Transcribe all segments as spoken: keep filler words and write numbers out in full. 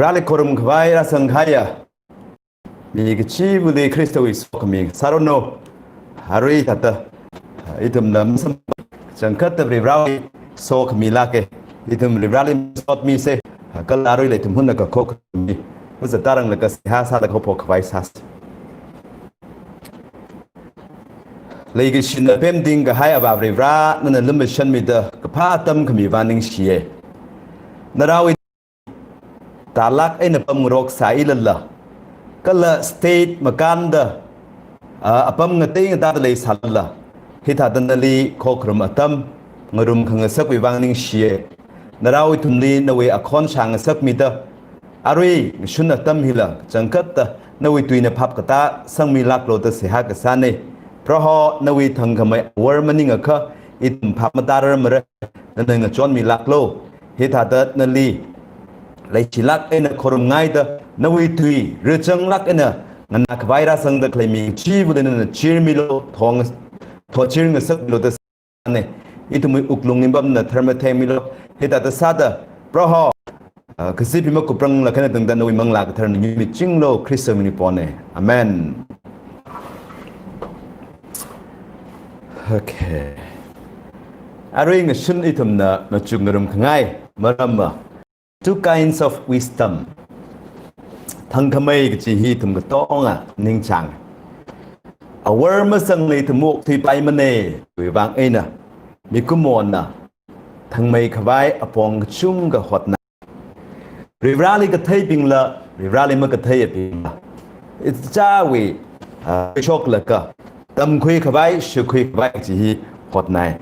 Vareli khorum khavai rāsangkahaiya mi kachivali Khristawui sokhami sāranu. Arui thāda, ithumna masam changkhatta Varivarawui sokhami lāka. Ithum Varivarali masotmisa, kala aruila ithum hunakha khokhami, mazatranglakha seihā sālaga haophok khavai sāsa. Leikashina pemting kahai Avā Varivara, nana lumashanmida kaphā atam khami vang ningshiya. Narawui tālāk eina pamngarok sāilala, kala state makānda, a, apam ngatei ngatāda leisālala, hithāda nali khokharum atam ngarumkhangasakwui vang ningshiya. Naraowui ithumli nawui akhon shāngasakmida, arui ngashun atam hila changkhatta nawui tuina phapkatā sangmilāklu da seihā kasāna. Proho, nawui thangkhamei awor maningakha ithum phap matārar mara, nana ngachonmilāklu. Hithāda nali leishilāk eina khorumngaida, nawui tui rāchanglāk eina nganā khavai rāsangda khalei mi kachivali nana chirmilu, thong, thochirngasaklu da seihāna. Ithumwui wuklung nimbamna tharmathengmilu. Hithāda sāda, Proho, a, kazip hi makupranglakha eina tangda nawui Manglā Katharana yurmichinglu, Khristawui mingli pona. Amen. Okay. Arui ngashun ithumna machuk ngarumkhangai maramva, two kinds of wisdom. Thangkhamei kachi hi ithum katonga ningchāng. Awor mazangla ithum maokthuipaimana, chiwui vang eina mikumona thangmei khavai apong kachungkha hotna. Varivarali katheibingla, Varivarali makatheiyabingla, ichāwui, a, shoklaga tamkhui khavai, shākhui khavai kachi hi hotnai.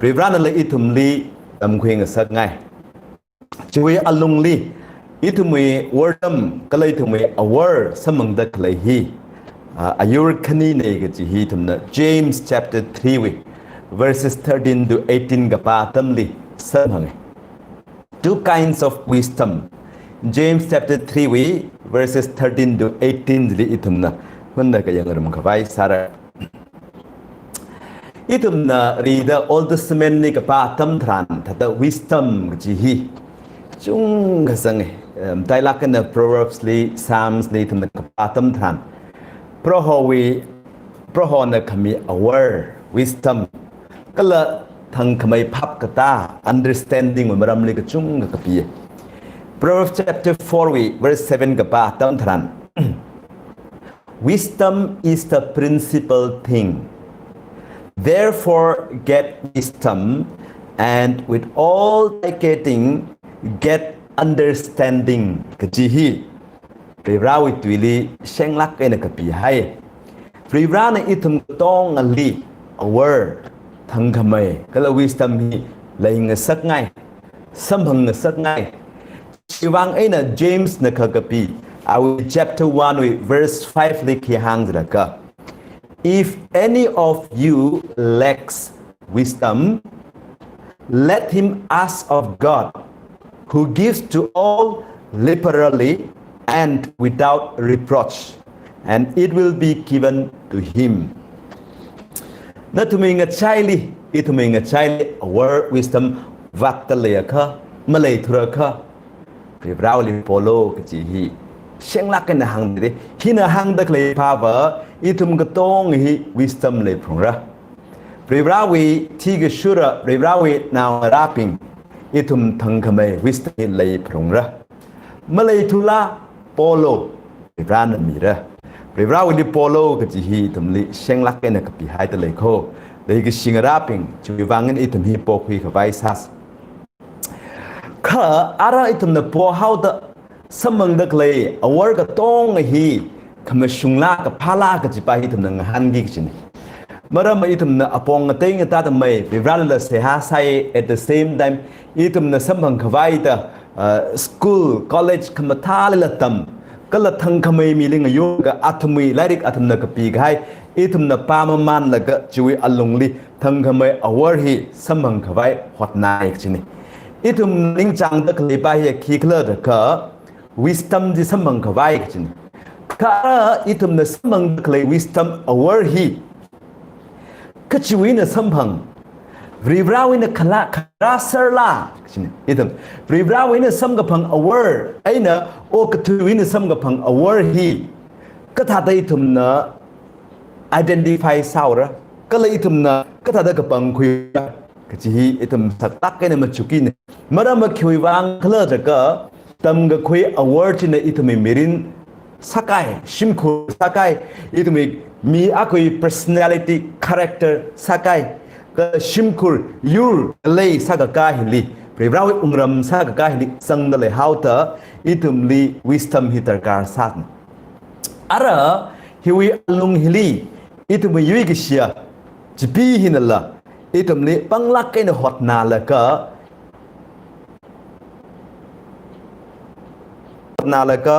Varivaranala ithumli tamkhuingasakngai. Chiwui alungli, ithumwui wortam kala ithumwui awor samphangda khalei hi, a, ayur khanina kachi hi ithumna James chapter three wui verses thirteen to eighteen kapā atamli samphanga. Two kinds of wisdom. James chapter three wui verses thirteen to eighteen li ithumna hunakha yangngarum khavai sāra. Ithumna rida Old Testament li kapā atam tharan, thāda wisdom kachi hi chungkha zanga. Em, matailāk eina Proverbs li, Psalms li ithumna kapā atam tharan, Prohowui, Prohona khami awor, wisdom, kala thangkhamei phapkatā, understanding wui maramli kachungkha kapi. Proverbs chapter four wui verse seven kapā atam tharan, "Wisdom is the principal thing. Therefore get wisdom, and with all thy getting, get understanding," kaji hi Varivarawui tuili shenglāk eina kapihai. Varivarana ithum katongali awor, thangkhamei kala wisdom hi leingasakngai, samphangngasakngai. Chiwui vang eina James na kha kapi, awui chapter one wui verse five li khi hāng jilaga, "If any of you lacks wisdom, let him ask of God, who gives to all liberally and without reproach, and it will be given to him." Nathumwui ngachaili, ithumwui ngachaili awor, wisdom vākta leiakha, maleithurakha, Varivarawuili polu kaji hi shenglāk eina hāngda lei. Hina hāngda khalei pava, ithum katonga hi wisdom leiphalungra. Varivarawui thikashura, Varivarawui naongarābing, ithum thangkhamei wisdom hi leiphalungra. Maleithula, polu, Varivarana mira. Varivarawuili polu kaji hi ithumli shenglāk eina kapihaida lei kho. Leikashi ngarābing, chiwui vang eina ithum hi pokhui khavai sāsa. Kha ara ithumna pohaoda samphangda khalei awor katonga hi khamashungla kaphāla kajipa hi ithumna ngahānki kajina. Maram ithumna apong ngatei ngatāda mei, Varivaralila seihā sai, at the same time ithumna samphang khavaida, uh, school, college khamathālila tam, kala thangkhamei mili ngayurlaga athumwui lairik athumna kapi kahai ithumna pāmamānlaga chiwui alungli thangkhamei awor hi samphang khavai hotnai kajina. Ithum ningchāngda khaleipa hi khikhala jiakha, wisdom chi samphang khavai kajina. Kha ithumna samphangda khalei wisdom awor hi kachiwui eina samphang, Varivarawui eina khala, kharā sārla, kachina. Ithum, Varivarawui eina samkaphang awor, eina okathuiwui eina samkaphang awor hi, kathāda ithumna identify sāra, kala ithumna kathāda kapangkhuira, kaji hi ithum saklāk eina machukina. Maram khiwui vang khala jiakha, tamkakhui awor china ithumwui mirin sākai, shimkhur sākai, ithumwui mi akhawui personality, character sākai, kha shimkhur yur lei sākakā hili, Varivarawui wungram sākakā hili zangda leihaoda, ithumli wisdom hi darkar sāna. Ara hiwui alung hili, ithumwui yuikashiya Chipee hinala, ithumli panglāk eina hotnalaga, hotnalaga,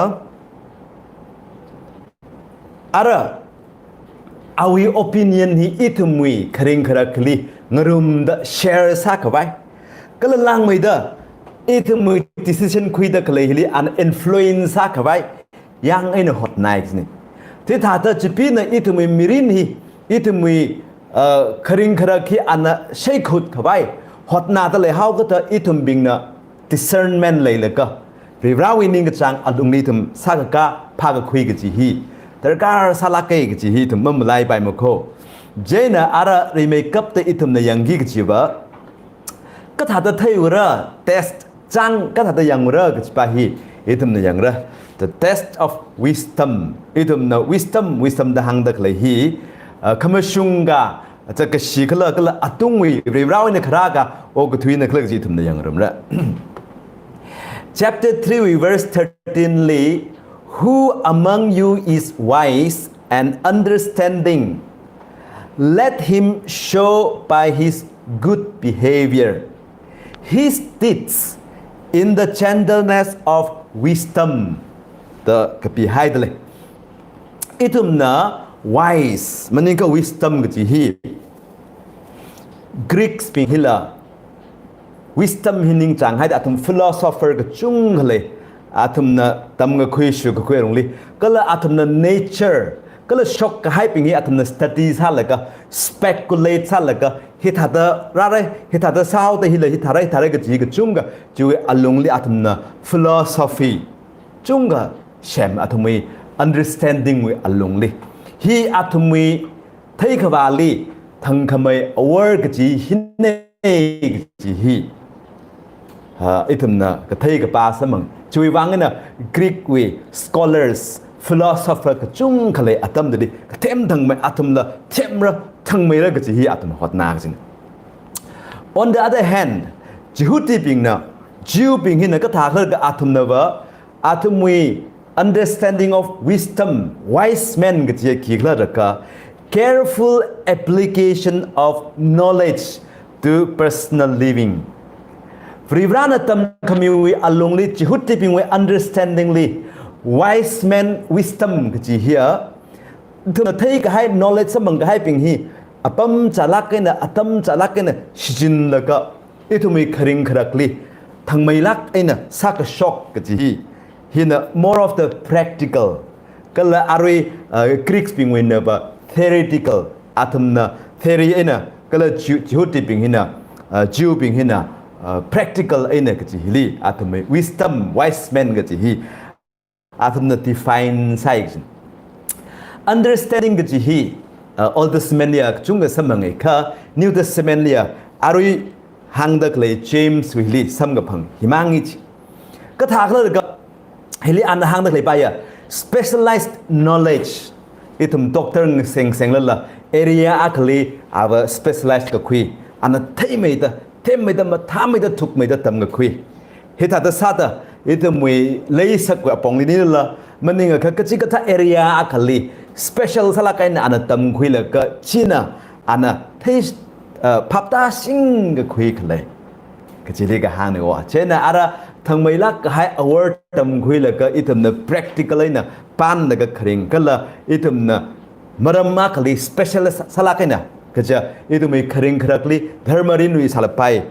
ara awui opinion hi ithumwui kharing kharakli ngarumda share sākhavai, kala langmeida ithumwui decision khuida khalei hili ana influence sākhavai, yang eina hotnai kajina. Chithāda Chipeena ithumwui mirin hi, ithumwui, uh, kharing kharak hi ana shaikhut khavai hotnada leihaokida ithumbingna discernment leilaga, Varivarawui ningkachāng alungli ithum sākakā phākakhui kaji hi darkar sālāka kaji hi ithum mamalaipaimako. Chieina ara rimeikapta ithumna yangki kajiva, kathāda theiura, test chang kathāda yangra kajipa hi ithumna yangra. The test of wisdom. Ithumna wisdom, wisdom da hāngda khalei hi, uh, khamashunga, chakashi khala, kala atungwui, Varivarawui eina kharā kha, okathuina khala kaji ithumna yangrumra. Chapter three wui verse thirteen li, "Who among you is wise and understanding? Let him show by his good behavior his deeds in the gentleness of wisdom," da kapihaida lei. Ithumna wise, maningakha wisdom kaji hi, Greeks bing hila, wisdom hi ningchānghaida athum philosopher kachungkha lei, athumna tamkakhui shukakhui alungli, kala athumna nature, kala shokkahaibing hi athumna study sālaga, speculate sālaga, hithāda rāra, hithāda sāhaoda hila hithāra, hithāra kaji kachungkha, chiwui alungli athumna philosophy chungkha sem, athumwui understanding wui alungli. Hi athumwui theikhavāli thangkhamei awor kaji hina kaji hi, ha, ithumna kathei kapā samphang. Chiwui vang eina Greek wui scholars, philosopher kachungkha lei atamdali, kathem thangmei athumla themra, thangmeira kaji hi athum hotna kajina. On the other hand, Jihudibingna, Jew bing hina kathā khala jiakha athumnava, athumwui understanding of wisdom, wise man kaji hi khi khala jiakha, careful application of knowledge to personal living. Varivarana tamkhamiwui alungli, Jihudibingwui understanding li, wise man wisdom kaji hiya, ithumna theikahai, knowledge samphangkahaibing hi apam chālāk eina, atam chālāk eina shichinlaga, ithumwui kharing kharakli thangmeilāk eina sākashok kaji hi, hina more of the practical. Kala arui, uh, Greeks bingwui einava theoretical, athumna theory eina, kala Jew, Jihudibing hina, uh, Jew bing hina, uh, practical eina kaji hili, athumwui wisdom, wise man kaji hi athumna define sāi kajina. Understanding kaji hi, uh, Old Testament liya kachungkha samphanga kha, New Testament liya arui hāngda khalei James wuili samkaphang hi mang ichi. Kathā khala jiakha, hili ana hāngda khaleipa ya, specialized knowledge. Ithum doctor ngaseng senglala, area akhali ava specialized kakhui, ana theimeida, themmeida, mathāmeida, thukmeida tamkakhui. Hithāda sāda, ithumwui leisakwui apongli nila, maningakha kachikathā area akhali special sālāk eina ana tamkhuilaga china ana thei, uh, phaptāsingkakhui khalei kajili kahāngna o. Chieina ara thangmeilāk kahai awor tamkhuilaga ithumna practical eina panlaga kharing kala ithumna maram akhali special sālāk eina kaja ithumwui kharing kharakli dharma rinwui sālapai.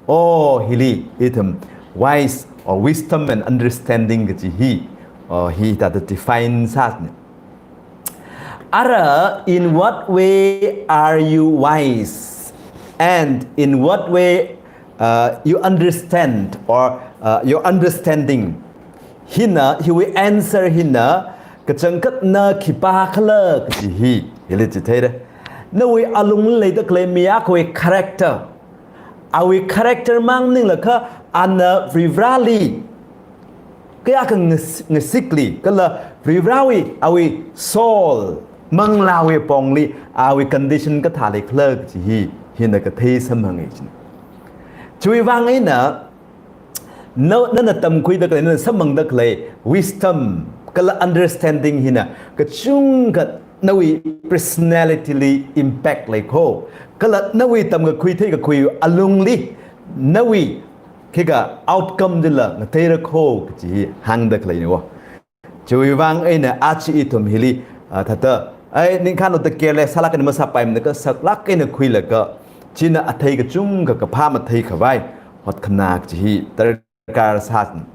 O, hili ithum wise or wisdom and understanding kaji hi, o, hithāda define sāna. Ara, in what way are you wise? and in what way uh, you understand or uh, your understanding. Hina, hiwui answer hina, kachangkhat na khipākhala kaji hi, hili chitheira. Nawui alungli leida khalei mi akhawui character. Awui character mang maningla kha ana Varivarali kayākha ngas-, ngasikli, kala Varivarawui, awui soul, manglāwui pongli, awui condition kathāli khala kaji hi, hina kathei samphanga jina. Chiwui vang eina, na, nana tamkhuida khalei, nana samphangda khalei, wisdom, kala understanding hina, kachungkha nawui personality li impact lei kho. Kala nawui tamkakhui theikakhui alungli, nawui khikha outcome chila ngateira kho kaji hāngda khaleina wo. Chiwui vang eina aja ithum hili, ah, thāda, ai, ningkhān ot careless sālāk eina masāpaimana kha saklāk eina khuilaga, china athei kachungkha kaphā matheikhavai, hotkhanā kaji hi, darkar sāsāna.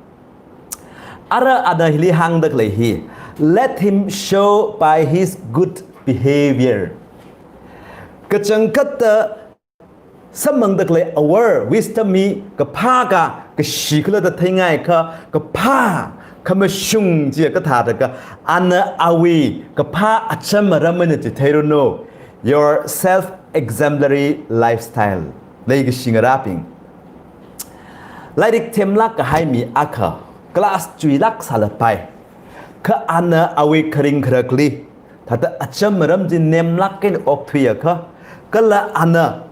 Ara ana hili hāngda khalei hi, let him show by his good behavior. Kachangkhatta samphangda khalei aware, wisdom hi kaphā ka, kashi khala da theingaikha, kaphā, khamashung chi kathāda kha, ana awui kaphā acham aram eina chitheiranu, your self-exemplary lifestyle. Leikashi ngarābing. Lairik themlāk kahai mi akha, class chuilāk sālapai. Kha ana awui kharing kharakli, thāda acham aram chi nemlāk eina okthuiakha, kala ana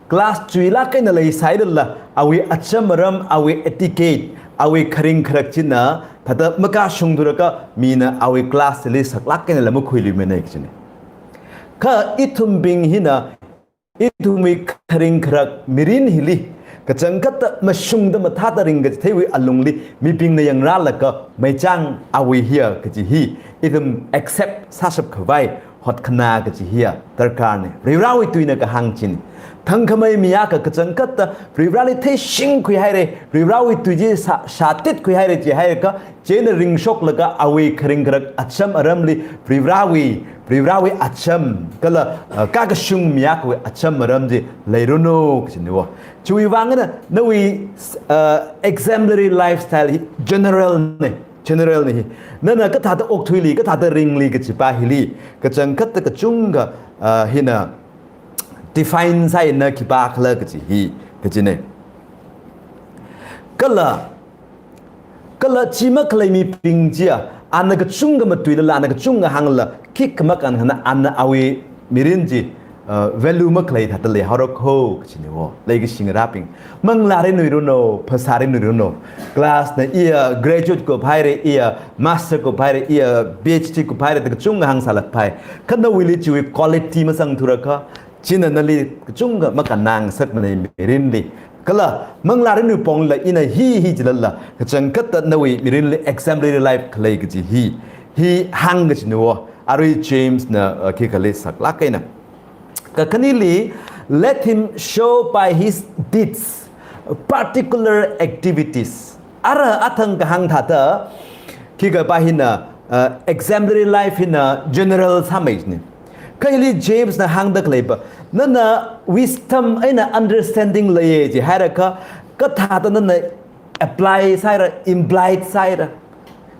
class chuilāk eina leisailala, awui acham aram, awui etiquette, awui kharing kharak china, thāda makashungthura kha, mina awui class li saklāk eina la makhuiluimana kajina. Kha ithumbing hina, ithumwui kharing kharak mirin hili, kachangkhatta mashungda mathāda ringkachitheiwui alungli, mibingna yangrālaga meichāng awui hiya kaji hi, ithum accept sāshapkhavai, hotkhanā kaji hiya, darkarna. Varivarawui tuina kahāng china. Thangkhamei mi akha kachangkhatta, Varivarali theishingkhuihaira, Varivarawui tui chi shā-, shātitkhuihaira jihaiakha, chieina ringshoklaga awui kharing kharak acham aramli, Varivarawui, Varivarawui acham, kala, uh, kakashung mi akhawui acham aram chi leiranu kajina wo. Chiwui vang eina, nawui, uh, exemplary lifestyle hi general na, general na hi. Nana kathāda okthuili, kathāda ringli kajipa hili, kachangkhatta kachungkha, uh, hina define sāi na khipākhala kaji hi, kajina. Kala, kala chi makhalei mibing chiya, ana kachungkha matuilala, ana kachungkha hānglala, khikha makān hana ana awui mirin chi, uh, value makhalei thāda leihaora kho kajina wo. Leikashi ngarābing. Manglāli nuiranu, phasāli nuiranu. Class na iya graduate kuphaira, iya master kuphaira, iya PhD kuphaira, da kachungkha hāngsālapai. Kha nawuili chiwui quality mazangthura kha, china nali kachungkha makānngasakmana mirinli. Kala manglāli nuipongla ina hi hi jilala, kachangkhatta nawui mirinli exemplary life khalei kaji hi, hi hāng kajina wo. Arui James na, uh, khikhali saklāk eina. Kakhaneli, let him show by his deeds, particular activities. Ara athang kahāng thāda, khikha pa hina, uh, exemplary life hina general sāmeina. Kha hili James na hāngda khaleipa, nana wisdom eina understanding leiya jihaiakha, kathāda nana apply sāhaira, imply sāhaira,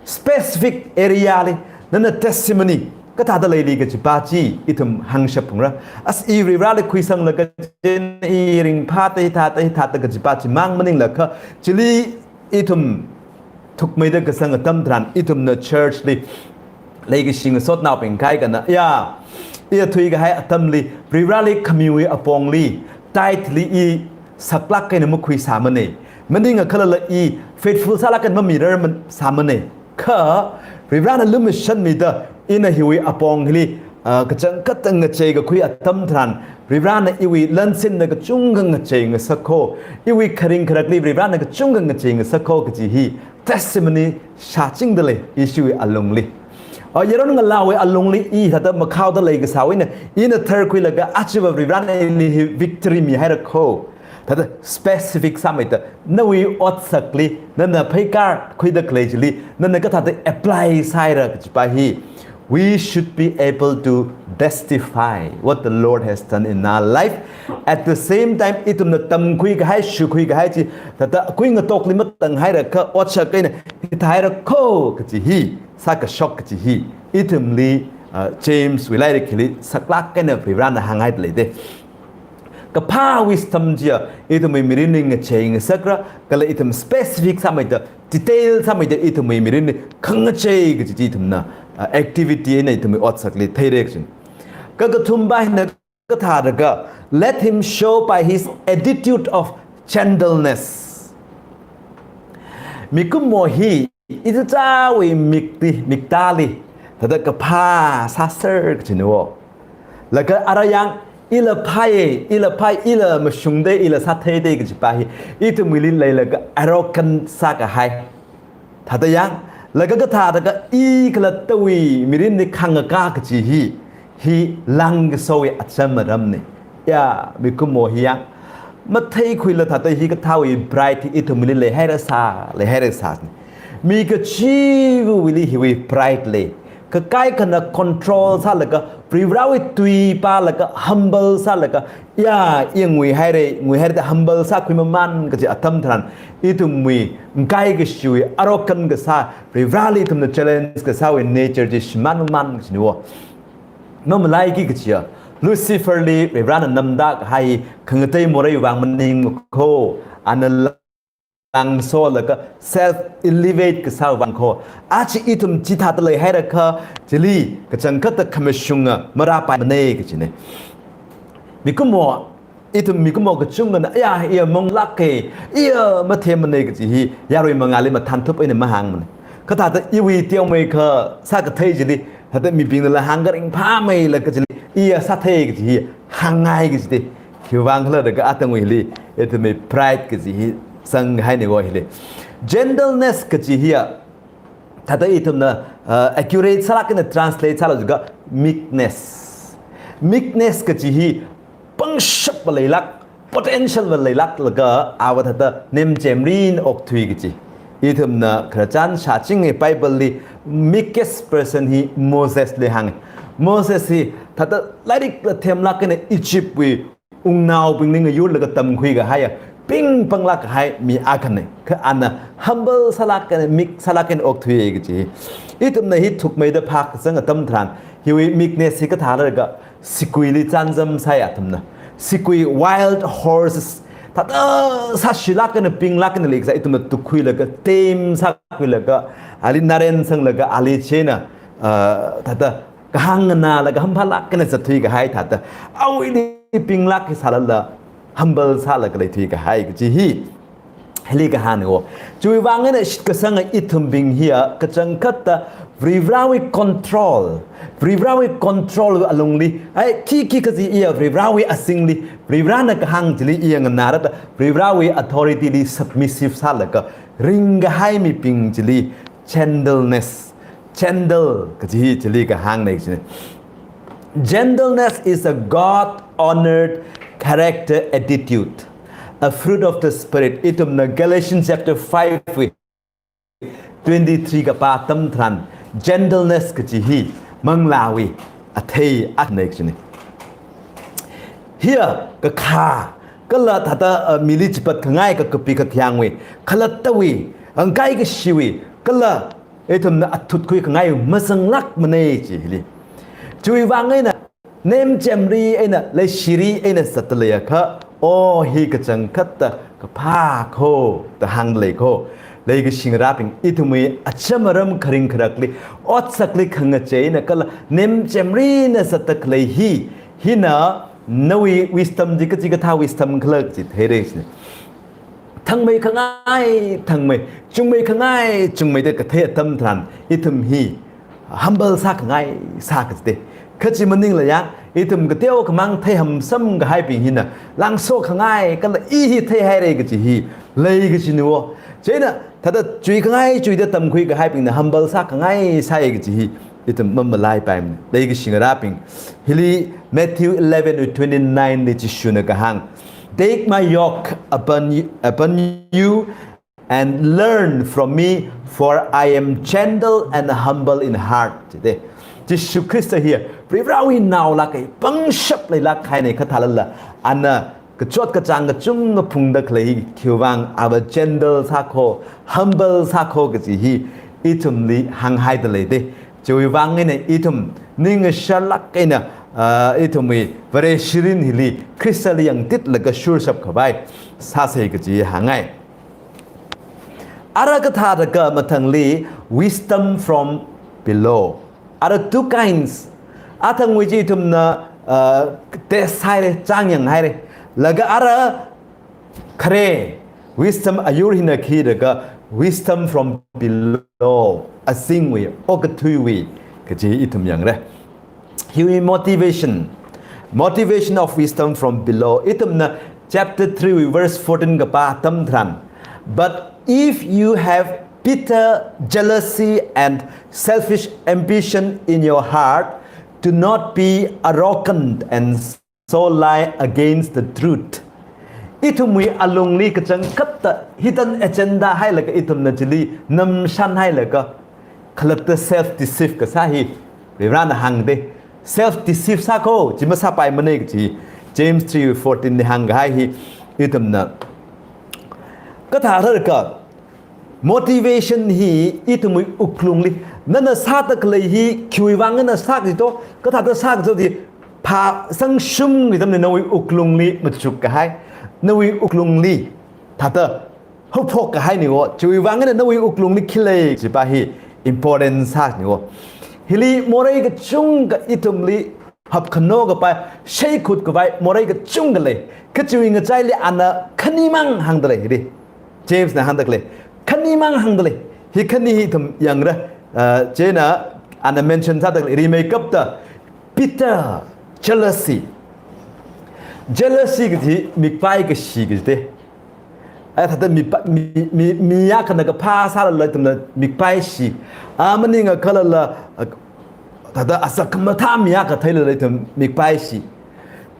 specific area li, nana testimony kathāda leili kajipa chi ithum hāngshap phungra. As i Varivarali khuisanglaga chieina i ringphāda hithāda, hithāda kajipa chimang maningla kha, chili ithum thukmeida kasang atam tharan, ithumna church li, leikashi ngasotnaobing kaikhana, ya, i thuikahai atamli, Varivarali khamiwui apongli, tithe li i saklāk eina makhuisāmana. Maningakhalala i faithful sālāk eina mamirarman sāmana. Kha, Varivarana lumashanmida, ina hiwui apong hili, ah, kachangkhatta ngacheikakhui atam tharan, Varivarana iwui lansinna kachungkha ngacheingasak kho, iwui kharing kharakli Varivarana kachungkha ngacheingasak kho kaji hi testimony shāchingda lei, ishiwui alungli. Ah, yaron ngalāwui alungli i thāda makhaoda leikasāwui eina, ina tharkhuilaga ajava Varivarana ili hi victory mihaira kho. Thāda specific sāmeida, nawui otsakli, nana pheikar khuida khalei chili, nana kathāda apply sāhaira kajipa hi, We should be able to testify what the Lord has done in our life. At the same time, ithumna tamkhui kahai, shukhui kahai chi, thāda kui ngatokli matang hairakha, otsak eina, hithāhaira kho kachi hi, sākashok kachi hi, ithumli, uh, James wui lairik hili, saklāk eina Varivarana hānghai leide. Kaphā wisdom chiya, ithumwui mirinli ngachei ngasakra, kala ithum specific sāmeida, detail sāmeida ithumwui mirinli khangachei kachi chi ithumna, uh, activity eina ithumwui otsakli theira kajina. Kakathumva hina kathāda kha, let him show by his attitude of gentleness. Mikumo hi, ichichāwui mikti, miktāli, thāda kaphā sāser kajina wo. Laga ara yang, ila phāya, ila phāya, ila mashungda, ila sātheida kajipa hi, ithumwuili leilaga arrogant sākahai. Thāda yang, laga kathāda kha i khalattawui mirinli khangakā kachi hi, hi langkasowui acham maramna. Ya, mikumo hi yang, matheikhuila thāda hi kathāwui pride hi ithumli leihairasā, leihairasā. Mi kachiva̱wuili hiwui pride lei. Kakai khana control sālaga, Varivarawui tui pālaga, humble sālaga, ya, i nguihaira, nguihaira da humble sākhui mamān kachi atam tharan, ithumwui, ngakai kashiwui, arrogant kasā, Varivarali ithumna challenge kasāwui nature chi shimān mamān kajina wo. Mamalaiki kachiya, Luciferli Varivarana namda kahai khangatei morei vang maningkho, ana langsolaga self elevate kasā vang kho. Aja ithum chithāda leihairakha, chili kachangkhatta khamashunga marāpaimana kajina. Mikumo, ithum mikumo kachungkhana, ya, iya monglāka, iya mathemmana kachi hi, yarui mangāli mathānthup eina mahāngmana. Kathāda iwui teomeikha sākathei chili, thāda mibingnala hāngkaring phāmeila kachili, iya sāthei kachi hi, hāngngai kajite. Khiwuivang khala da kha atangwuili, ithumwui pride kachi hi sanghaina wo hili. Gentleness kachi hiya, thāda ithumna, uh, accurate sālāk eina translate sālu jiakha meekness. Meekness kachi hi pangshapva leilāk, potentialva leilāk laga ava thāda nemchemrin okthui kachi. Ithumna khararchan shāchinga Bibleli meekest person hi Mosesli hānga. Moses hi thāda lairikla themlāk eina Egyptwui wungnaobingli ngayurlaga tamkhui kahaiya, pingpanglāk kahai mi akhana. Kha ana humble sālāk eina, meek sālāk eina okthuiya kachi. Ithumna hi thukmeida phākazang atam tharan, hiwui meekness hi kathāla da kha, siguili chānjam sāya athumna. Sigui wild horses, thāda sāshilāk eina, pinglāk eina leikasā ithumna tukkhuilaga, tame sākhuilaga, ali naren sanglaga, ali china, uh, thāda kahāng nganālaga hamphālāk eina zatthui kahai thāda, awuili pinglāk sālala humble sālaga leithui kahai kachi hi, hili kahāngna wo. Chiwuivang eina shitkasanga ithumbing hiya kachangkhatta Varivarawui control, Varivarawui control alungli, ai, khikhi kaji iya Varivarawui azingli, Varivarana kahāng chili iya nganāra da, Varivarawui authority li submissive sālaga ringkahai mibing chili gentleness, gentle kaji hi chili kahāngna kajina. Gentleness is a God-honored character attitude, a fruit of the Spirit. Ithumna Galatians chapter five wui twenty-three kapā atam tharan, gentleness kaji hi manglāwui athei akhana kajina. Hiya kakhā, kala thāda, uh, mili chipat khangai kakapi kakhayangwui, khalattawui, ngakai kashiwui, kala ithumna athutkhui khangai mazanglākmana chi hili. Chiwuivang eina, nemchemri eina, leishiri eina zatta leiakha, o hi kachangkhatta kaphā kho, da hāngda lei kho. Leikashi ngarābing, ithumwui acham aram kharing kharakli, otsakli khangachei eina kala nemchemri eina zatta khalei hi, hina nawui wisdom chi kachi kathā wisdom khala kachi theira kajina. Thangmei khangai thangmei, chungmei khangai chungmei da kathei atam tharan, ithum hi humble sākhangai sā kajite. Kha chi maningla yang, ithum kateo khamang theiham samkahaibing hina, langso khangai kala i hi theihaira kachi hi lei kajina wo. Chieina, thāda chuikhangai chuida tamkhui kahaibingna humble sākhangai sāya kachi hi ithum mamalaipaimana. Leikashi ngarābing, hili Matthew eleven twenty-nine li Jishuna kahāng, "Take my yoke upon you, upon you and learn from me, for I am gentle and humble in heart." Jite. Jishu Khrista hi Varivarawui naolāk kahai, pangshap leilāk kahaina kathālala, ana kachot kachāng kachungkha phungda khalei hi khiwuivang, ava gentle sākho, humble sākho kaji hi ithumli hānghaida lei de. Chiwuivang eina ithum ning ngasharlāk eina, ah, ithumwui Vareshi mirin hili Khristali yangtitlaga shurshap khavai sāsa kaji hāngngai. Ara kathāda kha mathangli wisdom from below. Ara two kinds. Athangwui chi ithumna, uh, test haira, chāngyang haira. Laga ara khare, wisdom ayur hina khida kha wisdom from below. Azingwui, okathuiwui, kaji ithum yangra. Hiwui motivation. Motivation of wisdom from below. Ithumna chapter three wui verse fourteen kapā atam tharan. But if you have bitter jealousy and selfish ambition in your heart, do not be arrogant and so lie against the truth. Ithumwui alungli kachangkhatta hidden agenda hailaga ithumna chili namshan hailaga khalatta self deceive kasā hi Varivarana hāngde. Self deceive sākho, chi masāpaimana kaji. James three fourteen li hāngkahai hi ithumna kathāda kha motivation hi ithumwui wuklungli, nana sāda khalei hi khiwuivang eina sā kaji to, kathāda sā kaji to, di phāsangshum kaji atamli nawui wuklungli machuk kahai, nawui wuklungli thāda haophok kahaina wo, chiwuivang eina nawui wuklungli khi lei kajipa hi important sāna wo. Hili morei kachungkha ithumli hapkhano kapai, shaikhut kapai morei kachungkha lei. Kha chiwui ngachaili ana khanimang hāngda lei hili. James na hāngda khalei, khanimang hāngda lei. Hi khani hi ithum yangra, uh, chieina ana mention sāda khalei, rimeikapta, bitter, jealousy. Jealousy kaji mikpai kashi kaji de. Ai, thāda mi pa-, mi, mi, mi akhana kaphā sālala ithumna mikpai shi. A maningakhalala, a, thāda asak khamathā mi akha theilala ithum mikpai shi.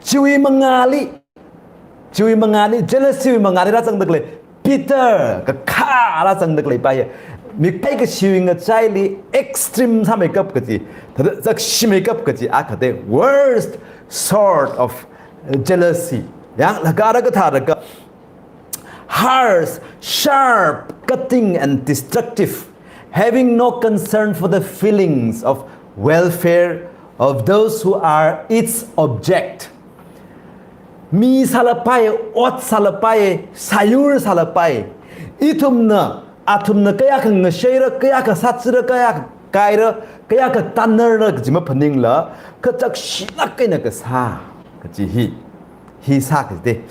Chiwui mangāli, chiwui mangāli, jealousy wui mangāli rāzangda khalei, bitter, kakhā rāzangda khaleipa hi. Mikpai kashiwui ngachaili extreme sāmeikap kaji, thāda zakshimeikap kaji akha de, worst sort of jealousy. Yanglaga ara kathāda kha harsh, sharp, cutting and destructive, having no concern for the feelings of welfare of those who are its object. Mi sālapai, ot sālapai, sāyur sālapai. Ithumna, athumna kayākha ngasheira, kayākha sāchira, kayākha kaira, kayākha tanarra kaji maphaningla, kha zakshilāk eina kasā kaji hi, hi sā kaji de.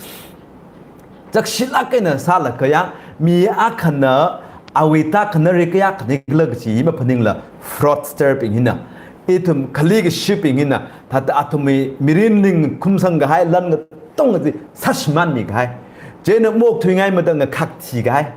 Zakshilāk eina sālaga yang, mi akhana awui tākhanari kayākha nikhala kaji maphaningla, fraudster bing hina, ithum khali kashibing hina, thāda athumwui mirin ning khumsang kahai lan katonga chi sāshimānmi kahai. Chieina maokthuingaimada ngakhak thi kahai.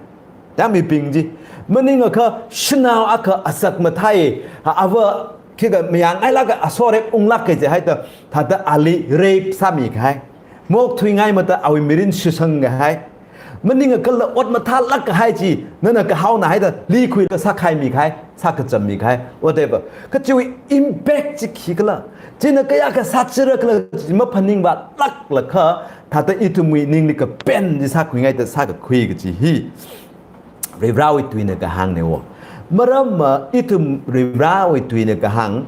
Yang mibing chi. Maningakha shanao akha asak mathāi, ha, ava khikha mayāngailāka, aso rape unglāka jihaida, thāda ali rape sāmi kahai. Maokthuingaimada awui mirin shitsang kahai. Maningakhala ot mathālāk kahai chi, nana kahaona haida likhuilaga sākhaimi kahai, sākachammi kahai, whatever. Kha chiwui impact chi khikhala, china kayākha sāchira khala chi maphaningva lāklaga, thāda ithumwui ningli kapen chi sākhuingaida sākakhui kaji hi Varivarawui tuina kahāngna wo. Maramva ithum Varivarawui tuina kahāng,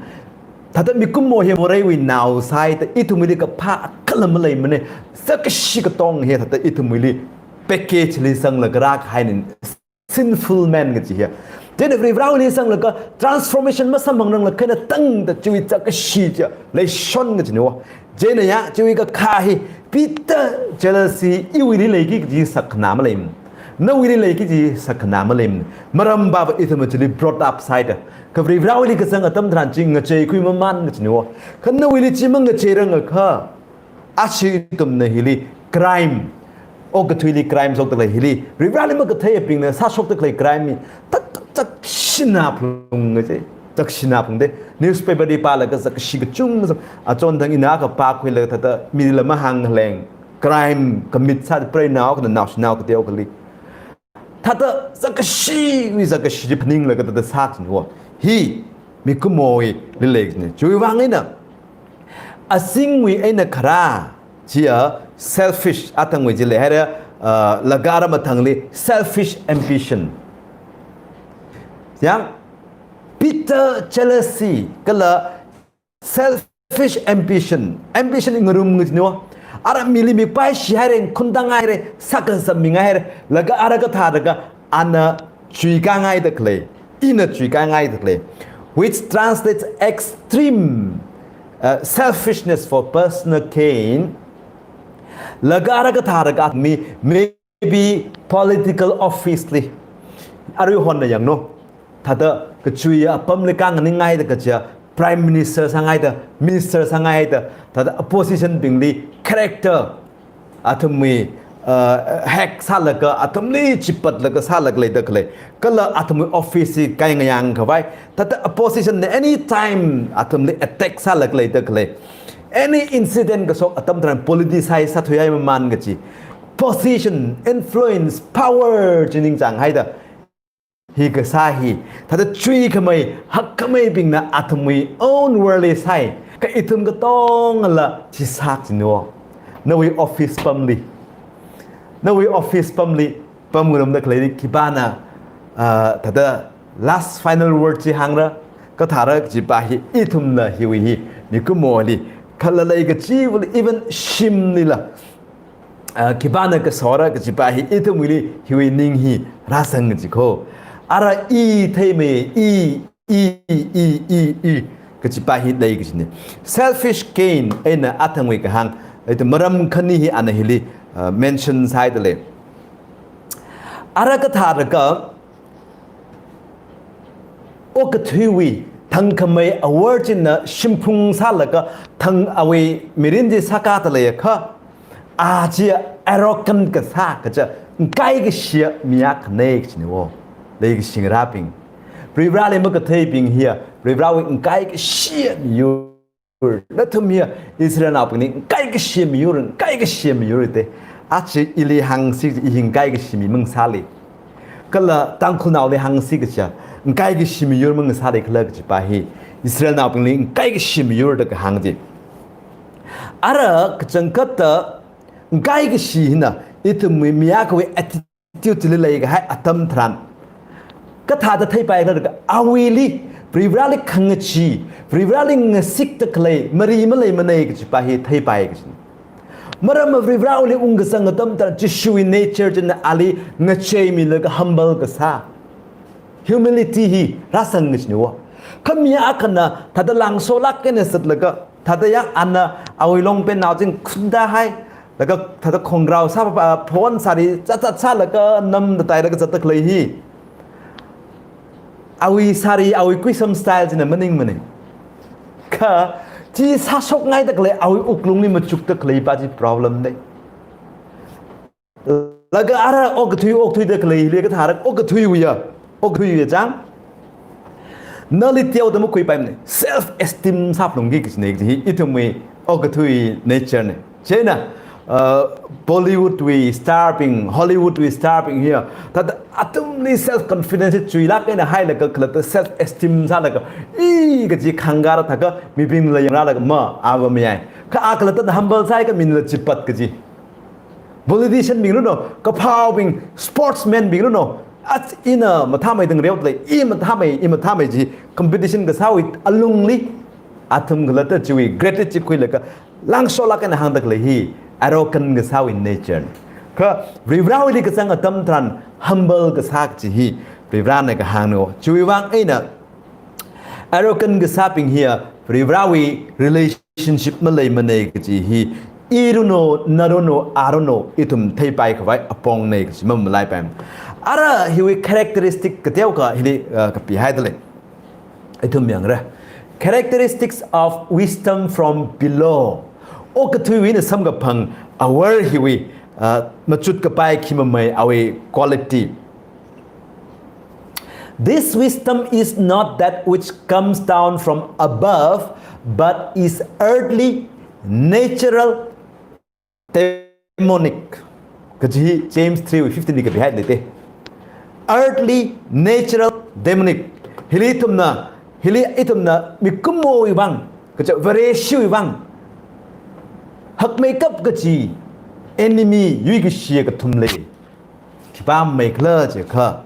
thāda mikumo hi moreiwui nao sāhaida ithumwuili kaphā akhala maleimana, zakkashi katonga hi thāda ithumwuili package li sanglaga rākahaina, sinful man kaji hi. Chieina Varivarawuili sanglaga transformation masamphangranglaga eina tangda chiwui zakkashi chi leishon kajina wo. Chieina ya, chiwui kakhā hi, bitter jealousy iwuili leiki kaji sakna maleimana. Nawuili leiki kaji sakna maleimana. Maramva ithum chili brought up sāhaida. Kha Varivarawuili kazang atam tharan chi ngacheikhui mamān kajina wo. Kha nawuili chi mangacheirangakha, ashi ithumna hili crime, okathuili crime shokda khalei hili, Varivarali makatheibingna sāshokda khalei crime hi, thāda zakshina phalunga chi, zakshina phalunga de. Newspaper li pālaga zakkashi kachungkha, achon thang ina kapākhuilaga thāda mila mahāngleng, crime commit sā preinao akhana naoshinao kateo akhali, thāda zakkashiwui zakkashi chi phaninglaga thāda sā kajina wo. Hi, mikumowuili lei kajina. Chiwui vang eina, azingwui eina kharā, chiya selfish, athangwui chi leihaira, uh, laga ara mathangli selfish ambition. Yang, bitter jealousy, kala selfish ambition. Ambition ngarum ngajino. Ara mili mipaishi haira, khundang haira, sākazam mingai haira, laga ara kathāda ka ana chuikāngaida khalei, ina chuikāngaida khalei, which translates extreme, uh, selfishness for personal gain. Laga ara kathāda ka mi, maybe political office li. Aruihon na yangno. Thāda kachui apamli kānganingngaida kaja Prime Minister sāngaida, Minister sāngaida, thāda opposition bingli character, athumwui, uh, hack sālaga, athumli chipatlaga sālaga leida khalei. Kala athumwui office chi kai ngayang khavai, thāda opposition na anytime athumli attack sālaga leida khalei. Any incident kashok atam tharan politicize sāthuihai mamān kaji. Position, influence, power chi ningchānghaida. Hi kasā hi, thāda chuikhamei, hakkhameibingna athumwui own world li sāi, kha ithum katongala chi sākajino. Nawui office pamli, nawui office pamli, pamngarumda khaleili khipāna, ah, thāda last final word chi hāngra, kathāra kajipa hi, ithumna hiwui hi, mikumoli, khalalei kachiwuili, even shimlila, ah, khipāna kasora kajipa hi, ithumwuili hiwui ning hi rāsang kaji kho. Ara i theimei, i, i, i, i, i, kajipa hi lei kajina. Selfish gain eina athangwui kahāng, eito maram khani hi ana hili, ah, mention sāhaida lei. Ara kathāda ka, okathuiwui thangkhamei awor china shimphung sālaga thang awui mirin chi sākāda leiakha, a chi arrogant kasā kaja, ngaikashi mi akhana kajina wo. Leikashi ngarābing, Varivarali makatheibing hiya, Varivarawui ngaikashi miyur. Nathum hiya Israelnaobingli ngaikashi miyur, ngaikashi miyur te. Achi ili hāngsi i hi ngaikashi mi mangasāli. Kala Tangkhulnaoli hāngsi kaja, ngaikashi miyur mangasāli khala kajipa hi, Israelnaobingli ngaikashi miyur da kahāng chi. Ara kachangkhatta ngaikashi hina, ithumwui mi akhawui atti- tute chili leikahai atam tharan, kathāda theipai khala da ka awuili, Varivarali khangachee, Varivarali ngasikda khalei mari maleimanei kajipa hi theipai kajina. Maramva Varivarawuili ungkazang atam tharan Jishuwui nature china ali ngacheimilaga humble kasā. Humility hi rāsang kajina wo. Kha mi akhana thāda langsolāk eina zatlaga, thāda yang ana awui longpen nao ching khunda hai, laga thāda khongrao sā, pa, phon sari chat chat sālaga namda tailaga zatda khalei hi, awui sari, awui kuisam style china maningmanei. Kha chi sāshokngaida khalei awui wuklungli machukda khaleipa chi problem nei. Laga ara okathui okthuida khaleili kathāra okathuiwui ya, okathuiwui ya chang, nali teoda makhuipaimanei, self esteem sāphalungki kajina kaji hi ithumwui okathui nature nei. Chieina, uh, Bollywood wui star bing, Hollywood wui star bing hiya, thāda athumli self confidence chuilāk eina hailaga khalatta self esteem sālaga, i kaji khangkāra thākha mibingla yangrālaga ma, ava mayai. Kha a khalatta humble sāhaiakha minala chipat kaji. Politician bing runo, kaphaobing, sportsman bing runo, ach ina mathāmei dang reot lei, i mathāmei, i mathāmei chi competition kasāwui alungli, athum khalatta chiwui gratitude chi khuilaga langsolāk eina hāngda khalei hi arrogant kasāwui nature. Kha Varivarawuili kazang atam tharan humble kasā kaji hi Varivarana kahāngna wo. Chiwui vang eina arrogant kasābing hiya Varivarawui relationship maleimanei kaji hi, i runo, na runo, a runo, ithum theipai khavai apongnei kaji mamalaipai. Ara hiwui characteristic kateokha hili, uh, kapihaida lei. Ithum yangra. Characteristics of wisdom from below. Okathuiwui eina samkaphang awor hiwui, uh, machut kapai khimamei awui quality. This wisdom is not that which comes down from above, but is earthly, natural, demonic. Kaji hi James three fifteen li kapihaida lei te. Earthly, natural, demonic. Hili ithumna hili ithumna mikumowui vang, kaja Vareshiwui vang hakmeikap kaji enemy, yuikashi kathum lei. Khipā meikhala jiakha,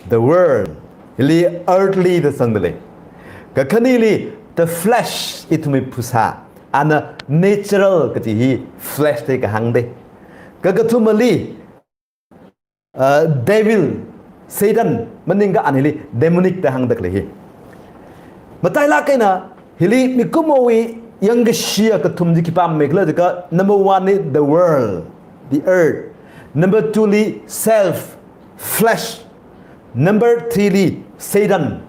the world, hili earthly da sangda lei. Kakhaneli, the flesh, ithumwui phasā, ana natural kaji hi flesh da kahāng dei. Kakathumali, uh, devil, Satan, maningakha anili demonic da hāngda khalei hi. Matailāk eina, hili mikumowui yangkashiya kathum chi khipā meikhala jiakha, number one li the world, the earth. Number two li self, flesh. Number three li Satan.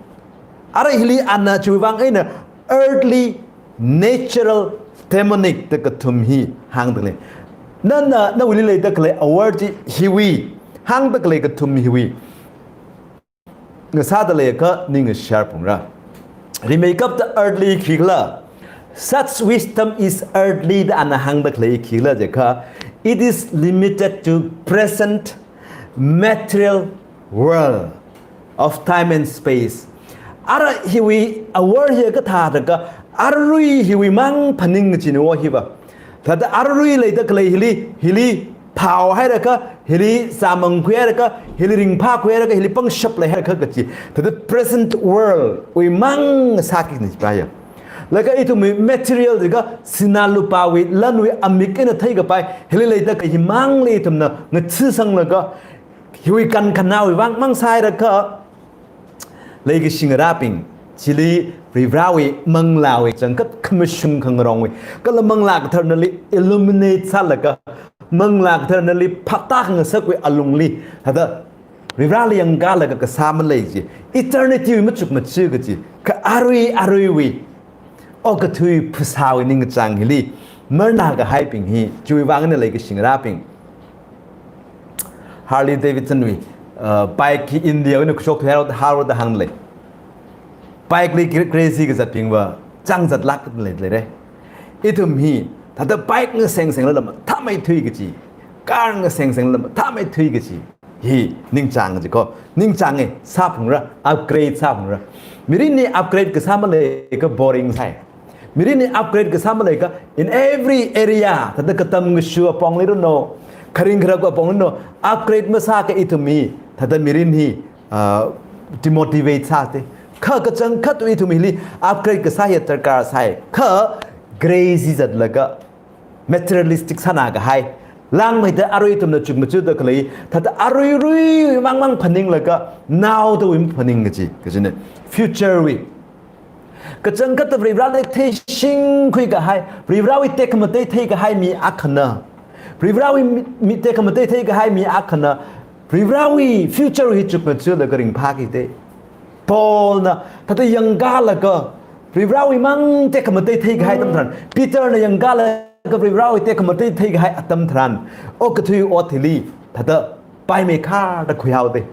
Ara hili ana chiwui vang eina earthly, natural, demonic da kathum hi hāngda lei. Nana, nawuili leida khalei awor chi hiwui, hāngda khalei kathum hiwui ngasāda leiakha ning share phungra. Rimeikapta earthly khikhala. Such wisdom is earthly da ana hāngda khalei khikhala jiakha, it is limited to present material world of time and space. Ara hiwui awor hi kathā jiakha, arui hiwui mang phaning kajina wo hiva. Thāda arui leida khalei hili, hili phao hairakha, hili samang khui hairakha, hili ringphā khui hairakha, hili pangshap lei hairakha kaji. Thāda present world wui mang sāki ni paya. Laga ithumwui material jiakha sinā lupāwui lanwui amik eina theikapai, hili leida khalei hi mangli ithumna ngathasanglaga, hiwui kankhanāwui vang mang sāhairakha, leikashi ngarābing, chili Varivarāwui manglāwui changkhat khamashung khangarongwui, kala Manglā Katharanali illuminate sālaga, Manglā Katharanali phakta khangasakwui alungli, thāda Varivarāli yangkalaga kasā malei chi, eternity wui machukmaja kaji, kha arui aruiwui okathui phasāwui ningkachāng hili marnā kahaibing hi, chiwui vang eina leikashi ngarābing, Harley Davidson wui, uh, bike hi India wui eina kashok thuihao, hao da hāng lei. Bike li cra-, crazy kazatbingva chāngzatlāk lei, leira. Ithum hi, thāda bike ngasengsengla mathāmeithui kaji, car ngasengsengla mathāmeithui kaji hi ningchāng kaji ko. Ningchānga, sāphungra, upgrade sāphungra. Mirinli upgrade kasā maleiakha boring sāi. Mirinli upgrade kasā maleiakha in every area, thāda katam kashu apongli runo, kharing kharak apongli runo, upgrade masāakha ithum hi, thāda mirin hi, ah, demotivate sāte. Kha kachangkhat ithum hili upgrade kasā hi darkar sāi. Kha crazy zatlaga materialistic sānā kahai, langmeida arui ithumna chukmajada khalei, thāda aruirui mangmang phaninglaga, naodawui maphaning kaji, kajina. Future wui. Kachangkhatta Varivarāli theishingkhui kahai, Varivarāwui tekhamatei theikahai mi akhana, Varivarāwui mi, mi tekhamatei theikahai mi akhana, Varivarāwui future hi chukmajalaga ringphāki te. Paulna thāda yangkalaga Varivarāwui mang tekhamatei theikahai atam tharan, Peterna yangkalaga Varivarāwui tekhamatei theikahai atam tharan, okathui ot hili thāda paimeikhar da khuihaoda.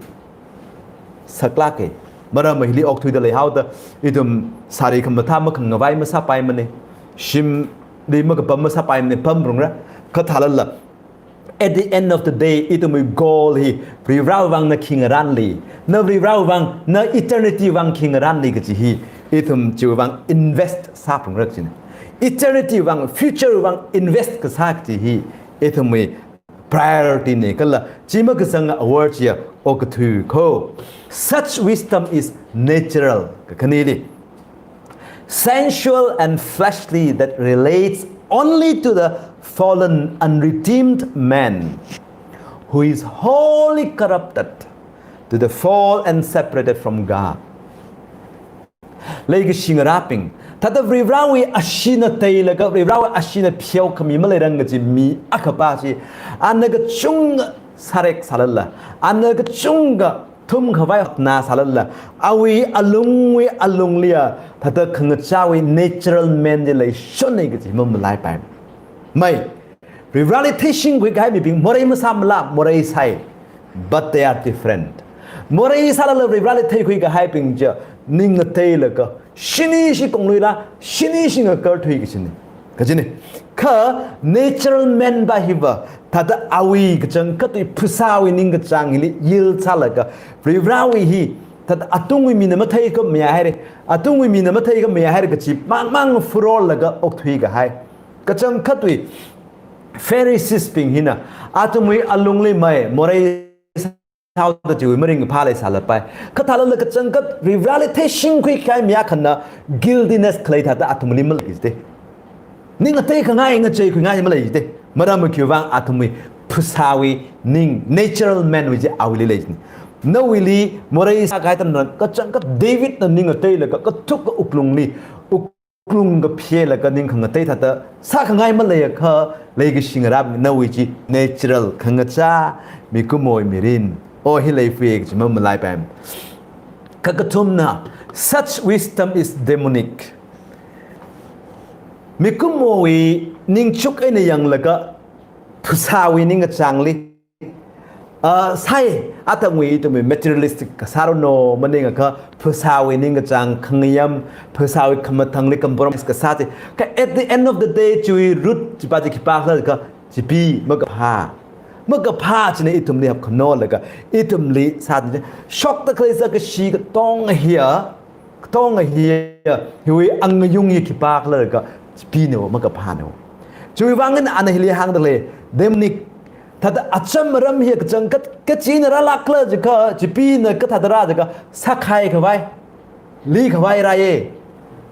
Saklāka. Maram hili okthuida leihaoda, ithum sari khamathā makhangavai masāpaimana. Shimli makapam masāpaimana, pamrungra. Kha thālala, at the end of the day, ithumwui goal hi, Varivarāwui vang na khi ngaranli, na Varivarāwui vang, na eternity vang khi ngaranli kaji hi, ithum chiwui vang invest sāphungra kajina. Eternity vang, future vang invest kasā kaji hi, ithumwui priority na kala, chi makasanga awor chiya okathui ko. Such wisdom is natural, kakhaneli. Sensual and fleshly, that relates only to the fallen, unredeemed man who is wholly corrupted to the fall and separated from God. Leikashi ngarābing, thāda Varivarāwui asheena teilaga, Varivarāwui asheena pheokhami maleirang kaji mi akhapa chi, ana kachungkha sārek sālala, ana kachungkha thumkhavai hotna sālala, awui alungwui alungliya, thāda khangachāwui natural man chi leishonna kaji mamalaipai. Mai, Varivarāli theishingkhui kahai mibing morei masāmala, morei sāi. But they are different. Morei sālala Varivarāli theikhui kahaibing chi, ning ngateilaga, shini shi kongluila, shini shi ngakarthui kajina. Kajina. Kha natural man pa hiva, thāda awui kachangkhatwui phasāwui ningkachāng hili yield sālaga, Varivarāwui hi, Thāda atungwui mina matheikha mayā haira, atungwui mina matheikha mayā haira kachi mangmang furorlaga okthui kahai. Kachangkhatwui Pharisees bing hina athumwui alungli mai morei sāhaoda chiwui maringkaphā leisālapai. Kha thālala kachangkhat Varivarāli theishingkhui kahai mi akhana guiltiness khalei thāda athumli malei jite. Ning ateikhangai ngacheikhuingai malei jite. Maram khiwuivang athumwui phasāwui ning, natural man wui chi awuili lei jite. Nawuili morei sākahai tharan kachangkhat Davidna ning ateilaga kathuk wuklungli, wuklung kaphelaga ning khangatei thāda sākhangai maleiakha, leikashi ngarā nawui chi natural khangachā, mikumowui mirin. O hi leifui kaji mamalaipai. Kakathumna, such wisdom is demonic. Mikumowui ningchuk eina yanglaga, phasāwui ningkachāngli, ah, sai, athumwui ithumwui materialistic kasāranu maningakha, phasāwui ningkachāng khangayam, phasāwui khamathāngli compromise kasā chi. Kha at the end of the day, chiwui root chipa chi khipākhala jiakha, chipi makaphā. Makaphā china ithumli hapkhanolaga, ithumli sāda shokda khalei sākashi katonga hiya, katonga hiya, hiwui angayung hi khipākhala jiakha, chipina, makaphāna. Chiwuivang eina ana hili hāngda lei, demonic, thāda acham aram hiya kachangkhat kachina rālākhala jiakha, chipina kathāda rā jiakha, sākhaikhavai, likhavai rāya.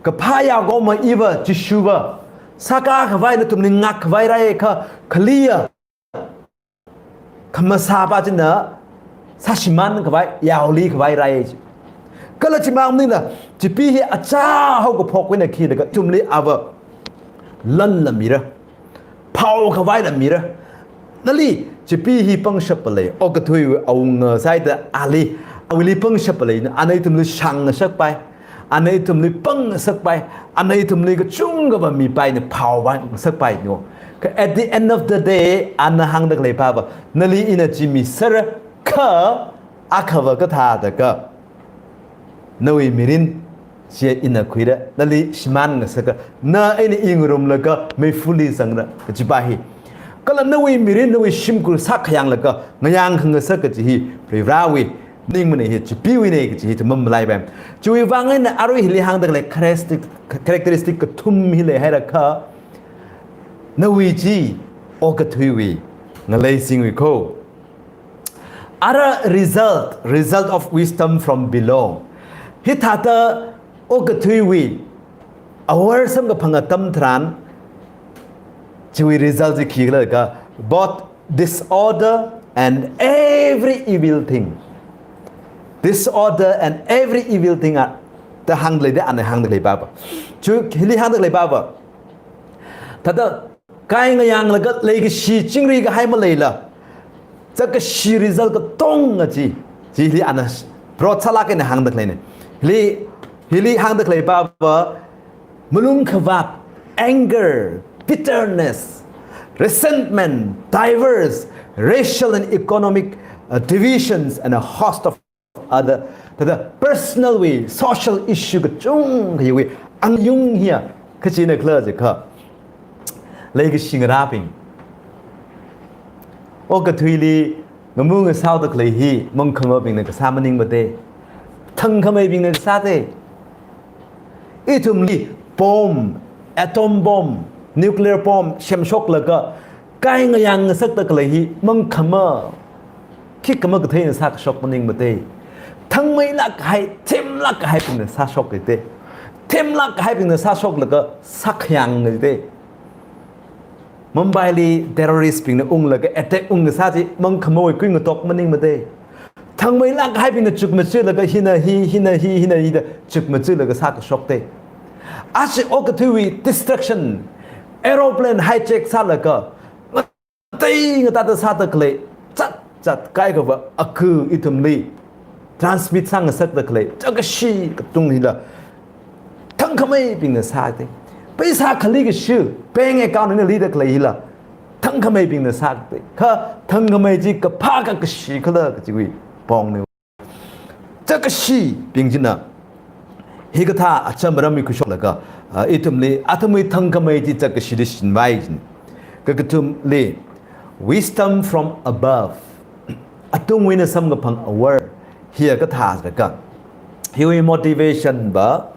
Kaphā yaokoma iva, Jishuva, sākakhavai nathumli ngakkhavai rāya kha, khaliya khamasāpa china sāshimānkhavai, yaolikhavai rāya chi. Kala chimang maningla, chipi hi achā haokaphok eina khi laga ithumli ava lanla mira, phaokhavaila mira. Nali, chipi hi pangshappa lei, okathuiwui awunga sāhaida ali, awuili pangshappa lei, ana ithumli shāngngasakpai, ana ithumli pangngasakpai, ana ithumli kachungkhava mipaina, phaowa ngasakpaina. Kha at the end of the day, ana hāngda khalei pava, nali ina chi misāra kha, akhava kathāda kha, nawui mirin chi ina khuira, nali shimānngasaka, na eina ingarumlaga meifali zangra kajipa hi. Kala nawui mirin, nawui shimkhur sākhayanglaga ngayang khangasak kaji hi, Varivarāwui ningmana hi, chipiwuina kaji hi ithum mamalaipai. Chiwuivang eina arui hili hāngda khalei characteristic, characteristic kathum hi leihaira kha, nawui chi okathuiwui ngaleisingwui kho. Ara result, result of wisdom from below. Hithāda okathuiwui awor samkaphang atam tharan, chiwui result chi khikhala jiakha, both disorder and every evil thing. Disorder and every evil thing a, da hāngda lei, da ana hāngda khalei pava. Chi hili hāngda khalei pava, thāda kai ngayanglaga leikashi chingri kahai maleila, zakkashi result katonga chi, chili ana brought sālāk eina hāngda khaleina. Hili, hili hāngda khalei pava, malung khavāt, anger, bitterness, resentment, divorce, racial and economic, uh, divisions, and a host of other, thāda personal wui, social issue kachungkhawui angayung hiya kachina khala jiakha, leikashi ngarābing, okathuili ngamu ngasaoda khalei hi mangkhamabingna kasā maningmate. Thangkhameibingna kasāte. Ithumli bomb, atom bomb, nuclear bomb semshoklaga kai ngayang ngasakda khalei hi mangkhama, khikha makatheina sākashok maningmate. Thangmeilāk kahai, themlāk kahaibingna sāshokte. Themlāk kahaibingna sāshoklaga sākhayangte. Mumbaili terrorist bingna unglaga attack ungsā chi mangkhamawui kuingatok maningmate. Thangmeilāk kahaibingna chukmajalaga hina hi, hina hi, hina hi da chukmajalaga sākashokte. Aja okathuiwui destruction, aeroplane hijack sālaga, ngatei ngatāda sāda khalei, zat zat kaikhava aku ithumli transmit sāngasakda khalei, zakkashi katung hila thangkhameibingna sāte. Paisa khali kashi, bank account eina lida khalei hila thangkhameibingna sāte. Kha thangkhamei chi kaphā kha kashi khala kajiwui pongna. Zakkashibing china hikathā acham aramli khuishoklaga, ah, ithumli, athumwui thangkhamei chi zakkashili shinvai jin. Kakathumli, wisdom from above. Atungwuina samkaphang awor hiya kathā jiakha, hiwui motivation va,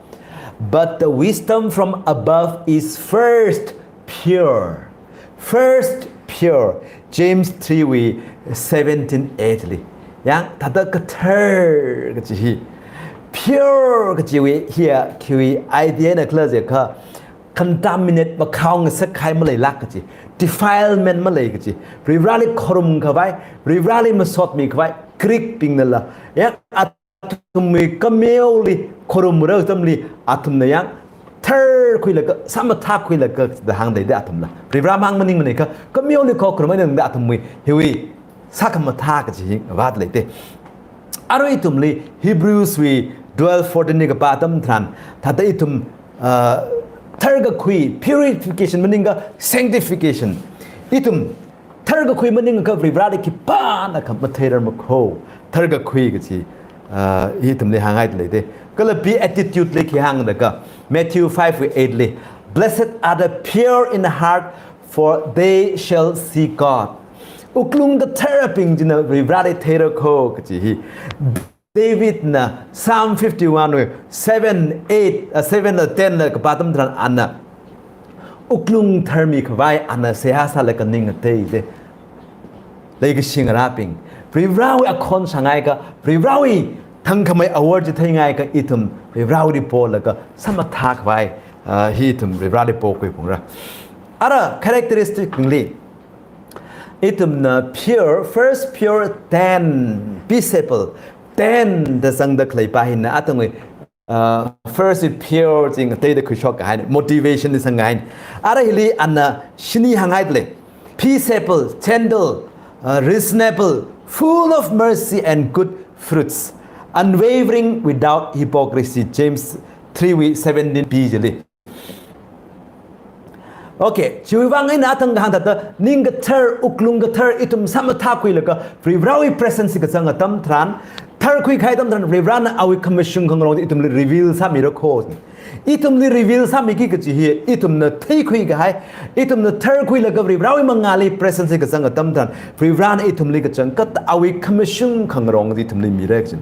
"But the wisdom from above is first pure." First pure. James three wui seventeen eight li. Yang thāda kathar kachi hi. Pure kachiwui hiya khiwui idea na khala jiakha, contaminate makhao ngasak kahai maleilāk kachi, defilement malei kachi, Varivarali khorum khavai, Varivarali masotmi khavai, Greek bingnala, ya, athumwui kameoli khorum rātamli, athumna yang tharkhuilaga, samathākhuilaga da hāngdalei da athumla. Varivara mang maningmanei kha, kameoli khorum eina da athumwui hiwui sākhamathā kachi hi vātdalei te. Arui ithumli Hebrews wui twelve fourteen li kapā atam tharan, thāda ithum, ah, tharkakhui, purification maningakha sanctification. Ithum tharkakhui maningakha Varivarali khipānakha matheirarmakho. Tharkakhui kachi, ah, ithumli hānghaidalei te. Kala beatitude li khi hāngda kha, Matthew five eight li, "Blessed are the pure in heart, for they shall see God." Wuklung katharbing china Varivarali theirarkho kachi hi. David na Psalm fifty-one wui seven, eight, ah, seven la ten la kapā atam tharan ana, wuklung tharmi khavai ana seihā sālaga ning ngatei te. Leikashi ngarābing, Varivarawui akhon shāngaikha, Varivarawui thangkhamei awor chi theingaikha ithum Varivarawuili polaga samathā khavai, ah, hi ithum Varivarali pokhui phungra. Ara characteristic li, ithumna pure, first pure, then peaceable, then da zangda khalei pa hina athumwui, uh, first pure chi ngateida khuishok kahai, motivation li zangkahai. Ara hili ana shini hānghaidalei. Peaceable, gentle, uh, reasonable, full of mercy and good fruits, unwavering, without hypocrisy, James three wui seventeen B chili. Okay, chiwui vang eina athang kahāng thāda, ning kathar, wuklung kathar, ithum samathākhuilaga Varivarawui presence li kazang atam tharan, tharkhui kahai atam tharan, Varivarana awui khamashung khangarong ithumli reveal sāmirakho. Ithumli reveal sāmiki kachi hi, ithumna theikhui kahai, ithumna tharkhuilaga Varivarawui mangāli presence li kazang atam tharan, Varivarana ithumli kachangkhat awui khamashung khangarong ithumli mira kachi.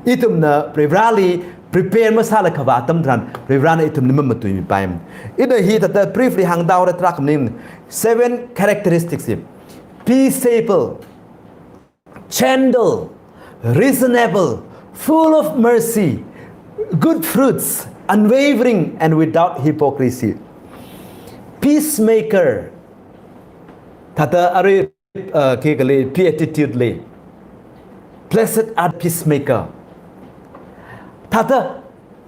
Ithumna Varivarali prepare masālaga kavā atam tharan, Varivarana ithumli mamatuimipai. Ina hithāda briefly hāngda haora tarākha maning, seven characteristics hi. Peaceable, gentle, reasonable, full of mercy, good fruits, unwavering, and without hypocrisy. Peacemaker. Thāda arui, uh, khi kali, beatitude li, "Blessed are peacemaker." Thāda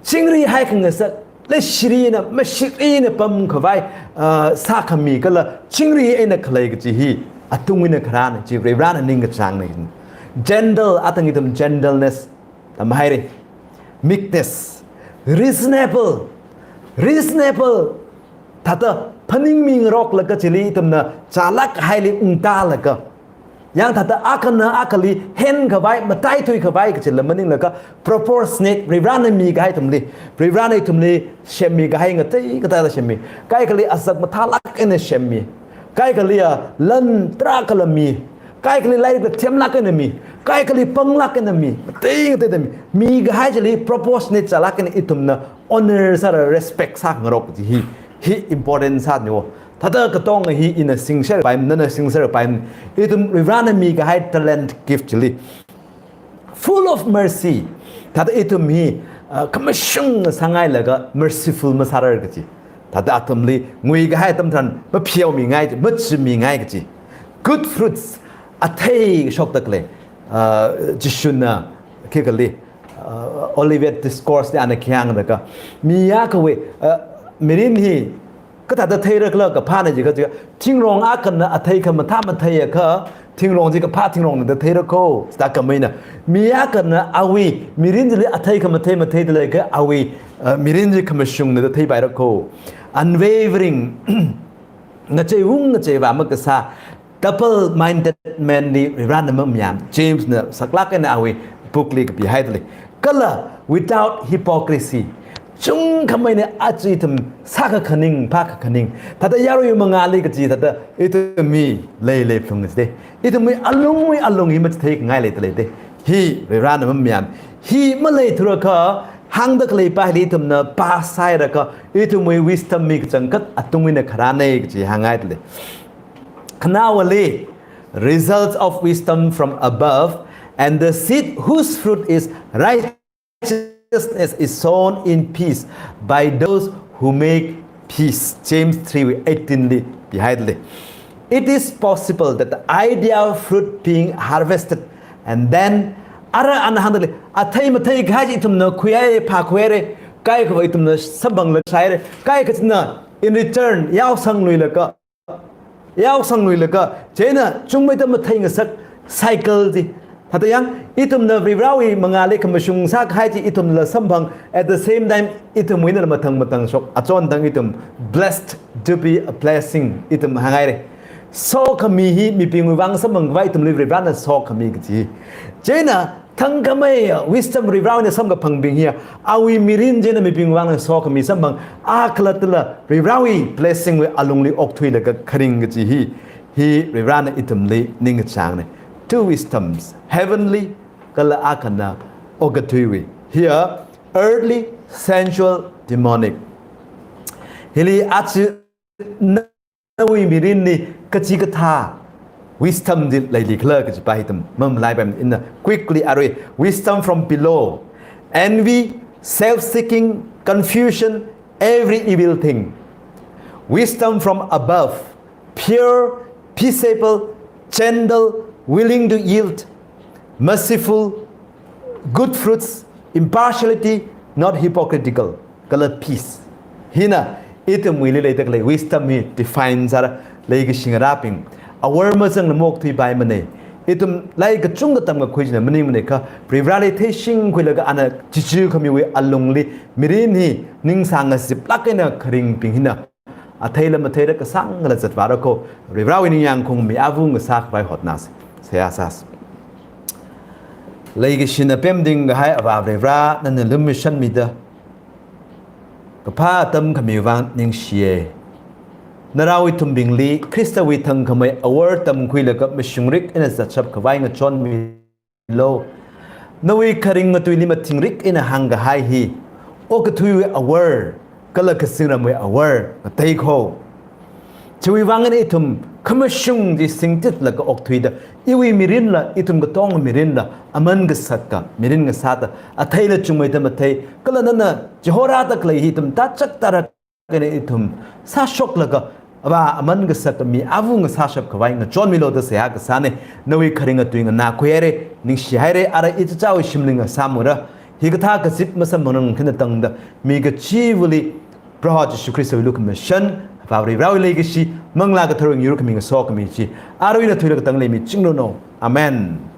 chingri haikhangasak, leishirina, mashikrina pam khavai, uh, sākhami kala chingri eina khalei kachi hi, atungwui eina kharāna chi, Varivarana ningkachāngna. Gentle, athang ithum gentleness tamhaira. Meekness, reasonable, reasonable, thāda phaningmi ngaroklaga chili ithumna chālāk haili ungtālaga. Yang thāda akhana akhali hen khavai, mataithui khavai kachila maninglaga proportionate, Varivarana mikahai ithumli, Varivarana ithumli semmi kahai ngatei kathāda semmi. Kaikhali azak mathālāk eina semmi. Kaikhali a lan tarākhala mi. Kaikhali lairikla themlāk eina mi. Kaikhali panglāk eina mi. Matei ngateida mi. Mikahai chili proportionate chālāk eina ithumna honor sāra, respect sāngarok kachi hi, hi important sāni wo. Thāda katonga hi ina singserpai, nana singserpai. Ithum Varivarana mikahai talent, gift chili. Full of mercy. Thāda ithum hi, uh, khamashung sāngailaga merciful masārar kachi. Thāda athumli nguikahai atam tharan mapheomingai, machimingai kachi. Good fruits, athei shokda khalei. Uh, Jishuna khi kali, uh, Olivet Discourse li ana khi hāngda kha, mi akhawui, uh, mirin hi kathāda theirakhala kaphāna jiakha, jiakha, thingrong akhana athei khamathā matheiakha, thingrong chi kaphā thingrongna da theirakho, sāda khameina. Mi akhana awui mirin chili athei khamathei matheida leikha, awui, uh, mirin chi khamashungna da theipairakho. Unwavering, ngacheiung ngacheivā makasā, double-minded man li Varivarana mamayam. James na saklāk eina awui book li kapihaida lei. Kala without hypocrisy. Chungkhameina aja ithum sākakhaning, phākakhaning. Thāda yaruiwui mangāli kachi thāda ithum mi leilei phlung side. Ithumwui alungwui alung hi machitheikhangai leida lei te. Hi Varivarana mamayam. hi maleithurakha, hāngda khalei pa hili ithumna pāsairakha, ithumwui wisdom mi kachangkhat atungwui eina kharānei kaji hāngngaidalei. Khanaowali, results of wisdom from above, and the seed whose fruit is righteousness is sown in peace by those who make peace. James three eighteen li pihaidalei. It is possible that the idea of fruit being harvested and then ara ana hāngdalei, athei mathei kahai chi ithumna khuihaire, phākhuihaire, kaikhava ithumna samphanglaga sāhaire, kaikhachina in return yaosangluilaga, yaosangluilaga, chieina chungmeida matheingasak cycle chi. Thāda yang, ithumna Varivarāwui mangāli khamashung sākahai chi ithumla samphang, at the same time ithumwui einala mathang mathangshok, achon thang ithum blessed to be a blessing ithum hānghaire. Sokhami hi mibingwui vang samphangkhavai ithumli Varivarāna sokhami kaji. Chieina thangkhamei wisdom Varivarāwui eina samkaphangbing hi, awui mirin chieina mibingwui vangna sokhami samphang, a khalattala Varivarāwui blessing wui alungli okthuilaga kharing kaji hi, hi Varivarāna ithumli ningkachāngnei. Two wisdoms, heavenly kala akhana okathuiwui. Here, earthly, sensual, demonic. Hili aja nawui mirinli kachikathā wisdom chi leilikhala kaji pa hi ithum mamalaipaimana. Ina quickly arui, wisdom from below, envy, self-seeking, confusion, every evil thing. Wisdom from above, pure, peaceable, gentle, willing to yield, merciful, good fruits, impartiality, not hypocritical, kala peace. Hina ithumwuili leida khalei wisdom hi define sāra, leikashi ngarābing. Awor mazangla maokthuipaimanei. Ithum lairik kachungkha tamkakhui china maningmanei kha, Varivarāli theishingkhuilaga ana chichukhamiwui alungli mirin hi ningsāngaziplāk eina kharingbing hina atheila matheila kasāngla zatvāra kho, Varivarāwui ningyāng khaung mi āva ngasākhavai hotnāsa. Seihā sāsa. Leikashina pemting kahai Avā Varivarā, nana lumashanmida kaphā atam khamiwui vang ningshiye. Narao ithumbingli Khristawui thangkhamei awor tamkhuilaga mashungrik eina zatshapkhavai ngachonmi lo. Nawui kharing ngatuili mathingrik eina hāngkahai hi okathuiwui awor kala kazingramwui awor ngatei kho. Chiwui vang eina ithum khamashung chi singtitlaga okthuida, iwui mirinla, ithum katonga mirinla aman kasaka mirin ngasāda, atheila chungmeida mathei, kala nana chihorāda khalei hi ithum tāchak tārak eina ithum sāshoklaga, Avā aman kasaka mi āva ngasāshapkhavai ngachonmilo da seihā kasānei. Nawui kharing ngatui nganākhuihaire, ningshihaire, ara ichichāwui shimli ngasāmura. Hikathā kazip masamphangrang khina tangda, mi kachivali Proho Jishu Khristawui lukhamashan, Avā Varivarāwui leikashi, Manglā Katharawui ngarumkhami ngasokhami chi, arui eina thuilaga tangli michingluno. Amen.